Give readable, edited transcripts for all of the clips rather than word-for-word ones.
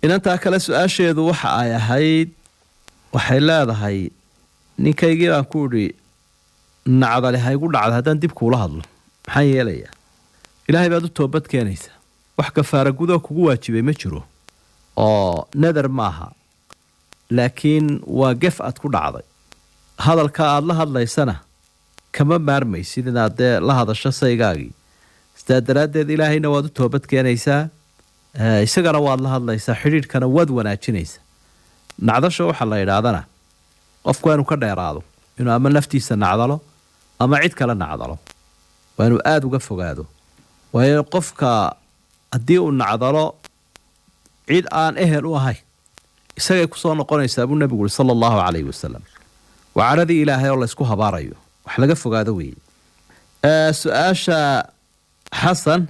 Inantaa kale su-aasheedu waxa ay ahayd, waxay leedahay ninkaygii baan ku idhi nacdale ha igu dhacda haddaan dib kuula hadlo, maxaan yeelayaa? Ilaahay baad u toobad keenaysaa. Wax kafaara gudoo kugu waajibay ma jiro oo nadar maaha, laakiin waa gef aad ku dhacday. Hadalka aad la hadlaysana kama maarmaysid inaad dee la hadasho saygaagii. Sidaa daraaddeed ilaahayna waad u toobad keenaysaa, isagana waad la hadlaysaa, xidhiidhkana waad wanaajinaysaa. Nacdasha waxaa la yidhaahdana qofku waa inuu ka dheeraado inuu ama naftiisa nacdalo ama cid kale nacdalo, waa inuu aada uga fogaado. Waayo qofka haddii uu nacdalo cid aan ehel u ahayn isagay kusoo noqonaysaa buu nebigu uri sala allahu calayhi wasalam. Waa cadhadii ilaahay oo laysku habaarayo, wax laga fogaado weeye. Su-aasha Xasan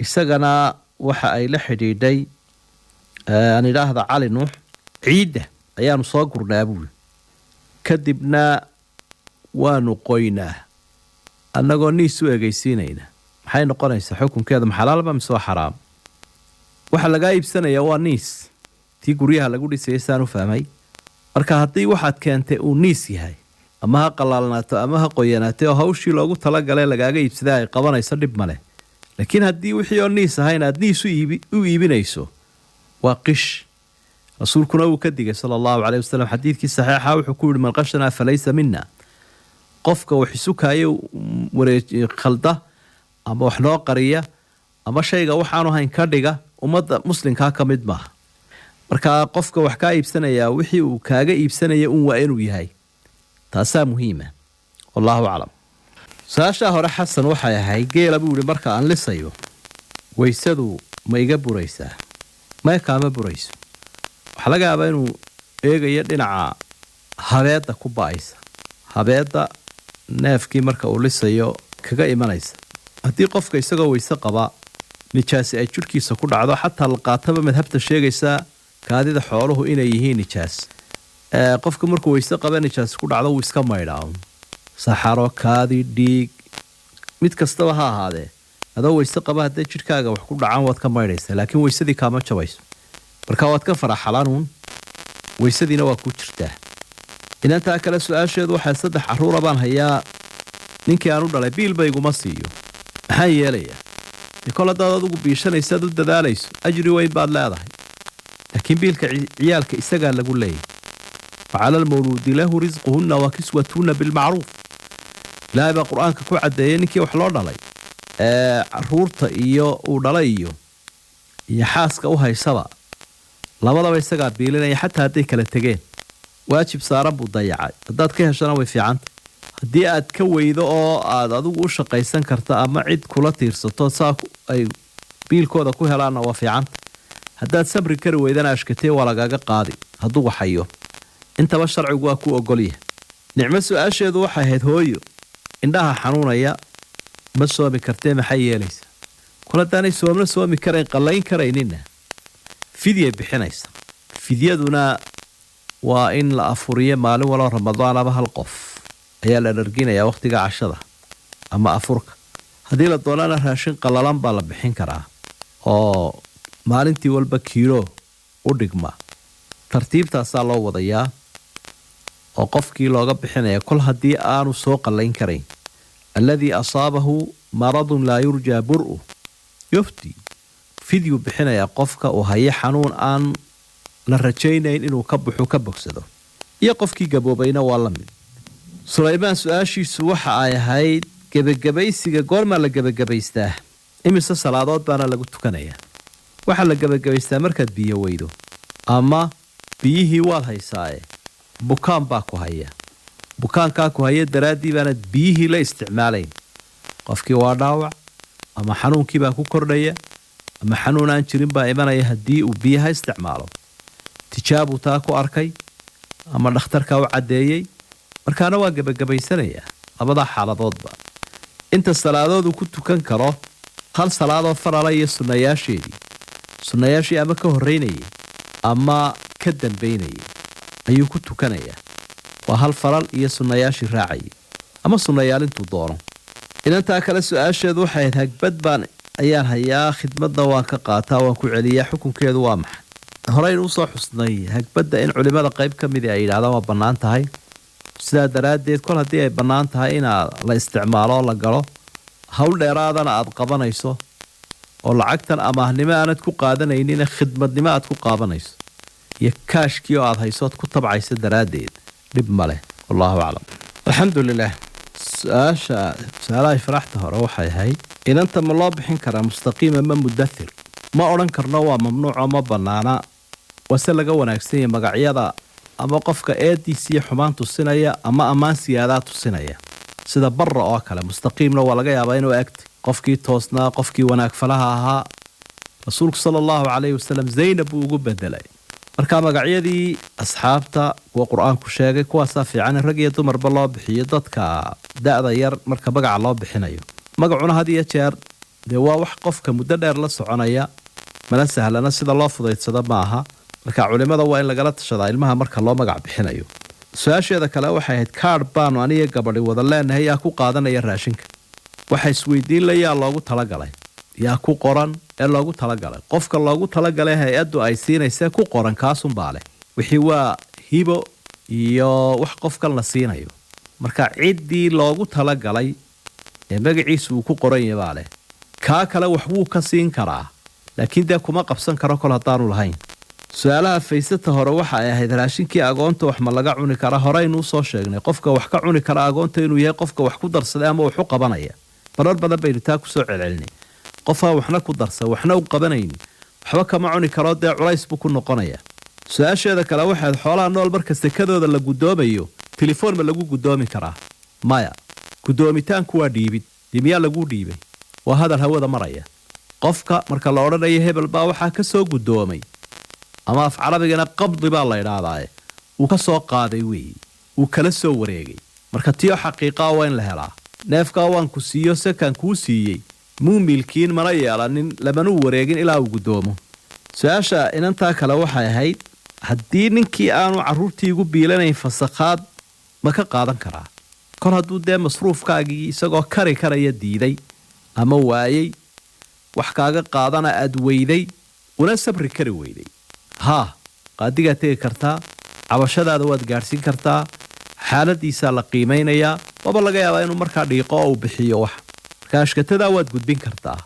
isagana waxa ay la xidhiidhay, aan idhaahda Cali Nuux, ciidda ayaanu soo gurnaa buuri, kadibna waanu qoynaa annagoo niis u egeysiinayna. Maxay noqonaysaa xukunkeeda? Maxalaalba mise waa xaraam? Waxaa lagaa iibsanayaa waa niis tii guryaha lagu dhisayay saan u fahmay. Marka haddii waxaad keentay uu niis yahay, ama ha qalaalnaato ama ha qoyanaatay, oo hawshii loogu talagalay lagaaga iibsaday ay qabanayso, dhib maleh. Laakiin haddii wixii oo niis ahayn aad niis u iibinayso, waa qish. Rasuulkuna wuu ka digay sala allahu caleyhi wasalam. Xadiidkii saxiixa wuxuu ku yihi man qashanaa falaysa mina. Qofka wax isukaayo wareej khalda ama wax noo qariya ama shayga waxaanu hayn ka dhiga, ummadda muslimkaa ka mid maaha. Marka qofka wax kaa iibsanayaa wixii uu kaaga iibsanaya un waa inuu yahay, taasaa muhiima. Wallaahu aclam. Su-aashaa hore Xasan waxay ahayd geela buu yihi marka aan lisayo weysadu ma iga buraysaa? Maya, kaama burayso. Waxaa laga yaabaa inuu eegayo dhinaca habeedda ku ba'aysa, habeedda neefkii marka uu lisayo kaga imanaysa. Haddii qofka isagoo weyse qaba nijaasi ay jidhkiisa ku dhacdo, xataa la qaataba madhabta sheegaysa kaadida xooluhu inay yihiin nijaas, qofka markuu weyse qaba nijaasi ku dhacdo wuu iska maydhaa. Saxaro, kaadi, dhiig, mid kastaba ha ahaadee, adoo weyse qaba hadday jidhkaaga wax ku dhacaan waad ka maydhaysaa, laakiin weysadii kaama jabayso. Marka waad ka faraxalanuun, weysadiina waa ku jirtaa. Inantaa kale su-aasheedu waxay 3 caruura baan hayaa, ninkii aan u dhalay biilba iguma siiyo, maxaan yeelayaa? Dee kol haddaad adigu biishanaysaad u dadaalayso, ajri weyn baad leedahay, laakiin biilka ciyaalka isagaa lagu leeyahy. Wa cala almawluudi lahu risquhunna wa kiswatuhunna bilmacruuf. Ilaahay baa qur-aanka ku caddeeyey ninkii wax loo dhalay ee caruurta iyo uu dhalay iyo xaaska u haysaba labadaba isagaa biilinaya, xataa hadday kala tegeen. Waajib saaran buu dayacay. Haddaad ka heshana way fiicanta, haddii aad ka weydo oo aad adigu u shaqaysan karta ama cid kula tiirsato saa ay biilkooda ku helaanna waa fiicanta. Haddaad sabri kari weydana ashkatee waa lagaaga qaadi hadduu waxayo. Intaba sharcigu waa ku ogolyahay. Nicmo su-aasheedu waxay ahayd hooyo indhaha xanuunaya ma soomi kartee, maxay yeelaysaa? Kol haddaanay soomna soomi karayn qallayn karaynina, fidyay bixinaysa. Fidyaduna waa in la afuriyo maalin waloo ramadaanaba hal qof ayaa la dharginayaa wakhtiga cashada ama afurka. Haddii la doonana raashin qallalan baa la bixin karaa oo maalintii walba kiilo u dhigma. Tartiibtaasaa loo wadayaa oo qofkii looga bixinaya kol haddii aanu soo qallayn karayn. Alladii asaabahu maradun laa yurjaa bur'u yufti, fidyuu bixinayaa qofka uu hayo xanuun aan la rajaynayn inuu ka baxo ka bogsado, iyo qofkii gaboobayna waa la mid. Sulaymaan su-aashiisu waxa ay ahayd gebagabaysiga goormaa la gebagabaystaa, imise salaadood baana lagu tukanayaa? Waxaa la gebagabaystaa markaad biyo weydo, ama biyihii waad haysaaye bukaan baa ku haya, bukaankaa ku haya daraaddii baanad biyihii la isticmaalayn. Qofkii waa dhaawac ama xanuunkii baa ku kordhaya ama xanuun aan jirin baa imanaya haddii uu biyaha isticmaalo. Tijaabuu taa ku arkay ama dhakhtarkaa u caddeeyey, markaana waa gebagabaysanayaa labadaa xaaladoodba. Inta salaadood uu ku tukan karo, hal salaadoo farala iyo sunnayaasheedii, sunnayaashii ama ka horraynayay ama ka dambaynayay ayuu ku tukanayaa. Waa hal faral iyo sunnayaashii raacayay ama sunnayaalintuu doono. Inantaa kale su-aasheedu waxay ahayd hagbad baan ayaan hayaa, khidmadna waan ka qaataa, waan ku celiyaa, xukunkeedu waa maxay? Horeynu usoo xusnay hagbadda in culimada qayb ka midii ay yidhahdaan waa bannaan tahay. Sidaa daraaddeed, kol haddii ay bannaan tahay inaa la isticmaalo oo la galo, hawl dheeraadana aad qabanayso oo lacagtan amaahnimo aanad ku qaadanaynin, khidmadnimo aad ku qaadanayso iyo kaashkii oo aad hayso ood ku tabcayso daraaddeed, dhib ma leh. Wallahu aclam. Alxamdu lilah. Su-aasha su-aalaha ifraaxta hore waxay ahayd: inanta ma loo bixin karaa Mustaqiim ama Mudathir? Ma odhan karno waa mamnuuco, ma bannaana, waase laga wanaagsan yahay magacyada ama qofka eediisiiyo xumaan tusinaya ama ammaan siyaadaa tusinaya, sida Barra oo kale. Mustaqiimna waa laga yaabaa inuu egtay qofkii toosnaa, qofkii wanaag falaha ahaa. Rasuulku sala allahu calayhi wasalam Zaynab buu ugu bedelay. Marka magacyadii asxaabta, kuwa Qur-aanku sheegay, kuwaasaa fiican in rag iyo dumarba loo bixiyo dadka da-da yar marka magaca loo bixinayo. Magacuna had iyo jeer dee waa wax qofka muddo dheer la soconaya, mana sahlana, sida loo fudaydsado ma aha. Marka culimada waa in lagala tashadaa ilmaha marka loo magac bixinayo. Su-aasheeda kale waxay ahayd: kaadh baanu aniga gabadhi wada leenahay, yaa ku qaadanaya raashinka? Waxa isweydiin la yaa loogu talagalay, yaa ku qoran ee loogu talagalay. Qofka loogu talagalay hay-addu ay siinaysa ku qoran kaasunbaa leh. Wixii waa hibo iyo wax qofkan la siinayo, marka ciddii loogu talagalay ee magaciisu uu ku qoran yahay baa leh. Kaa kale wax wuu ka siin karaa, laakiin dee kuma qabsan karo kol haddaanu lahayn. Su-aalaha faysata hore waxa ay ahayd: raashinkii agoonta wax ma laga cuni karaa? Horeynu usoo sheegnay qofka wax ka cuni kara agoonta inuu yahay qofka wax ku darsaday ama wax u qabanaya. Marar badan baynu taa kusoo celcelinay. Qofaa waxna ku darsa waxna u qabanayn waxba kama cuni karo, dee culays buu ku noqonaya. Su-aasheeda kale waxayd: xoolaha nool marka sekadooda la guddoomayo, telefoon ma lagu guddoomi karaa? Maya, guddoomitaanku waa dhiibid. Dee miyaa laguu dhiibay? Waa hadal hawada maraya. Qofka marka la odhanayo hebel baa waxaa ka soo guddoomay, ama af Carabigana qabdi baa la idhaahdaaye, wuu ka soo qaaday weeye, wuu kala soo wareegay. Marka tiyo xaqiiqaa waa in la helaa. Neefkaa waan ku siiyo, sekaan kuu siiyey, muu milkiin, mana yeelanin, lamanuu wareegin ilaa uu guddoomo. Su-aasha inantaa kale waxay ahayd: haddii ninkii aanu carruurtii igu biilanayn, fasakhaad ma ka qaadan karaa? Kol hadduu dee masruufkaagii isagoo kari karaya diiday ama waayey, wax kaaga qaadana aad weyday, una sabri kari weyday, haa, qaadigaad tegi kartaa, cabashadaada waad gaadhsiin kartaa, xaaladiisaa la qiimaynayaa. Waaba laga yaabaa inuu markaa dhiiqo oo uu bixiyo wax. Marka ashkatadaa waad gudbin kartaa,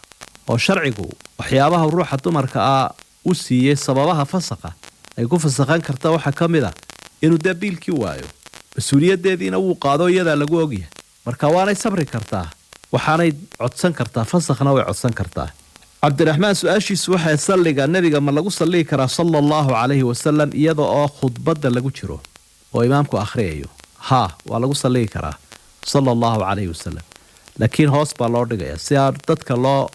oo sharcigu waxyaabaha ruuxa dumarka ah u siiyey sababaha fasakha ay ku fasakhan karta waxaa ka mid a inuu dee biilkii waayo, mas-uuliyaddeediina wuu qaado, iyadaa lagu ogyahay. Marka waanay sabri kartaa, waxaanay codsan kartaa fasakhna, way codsan kartaa. Cabdiraxmaan su-aashiisu waxay: salliga Nebiga ma lagu salligi karaa sala allahu calayhi wasalam iyada oo khudbadda lagu jiro oo imaamku akhriyayo? Haa, waa lagu salligi karaa sala allahu calayhi wasalam, laakiin hoos baa loo dhigaya si aan dadka loo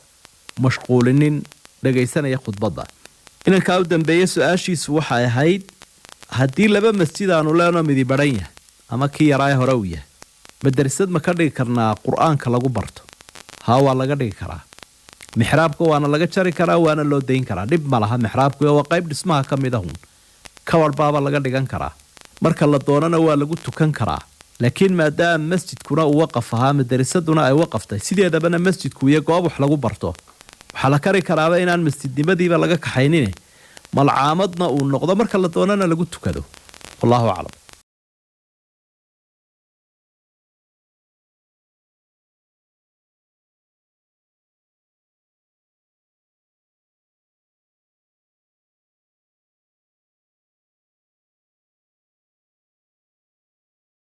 mashquulinin dhegaysanaya khudbadda. Inankaa u dambeeye su-aashiisu waxay ahayd: haddii laba masjid aanu leenoo midi baran yahay ama kii yaraaye hore uu yahay, madrasad ma ka dhigi karnaa Qur-aanka lagu barto? Haa, waa laga dhigi karaa. Mixraabka waana laga jari karaa, waana loo dayn karaa, dhib ma laha. Mixraabku waa qayb dhismaha ka mid ahun, kabar baaba laga dhigan karaa, marka la doonana waa lagu tukan karaa. Laakiin maadaama masjidkuna uu waqaf ahaa, madarasaduna ay waqaftay, sideedabana masjidku iyo goob wax lagu barto, waxaa la kari karaaba inaan masjidnimadiiba laga kaxaynin, malcaamadna uu noqdo, marka la doonana lagu tukado. Wallahu aclam.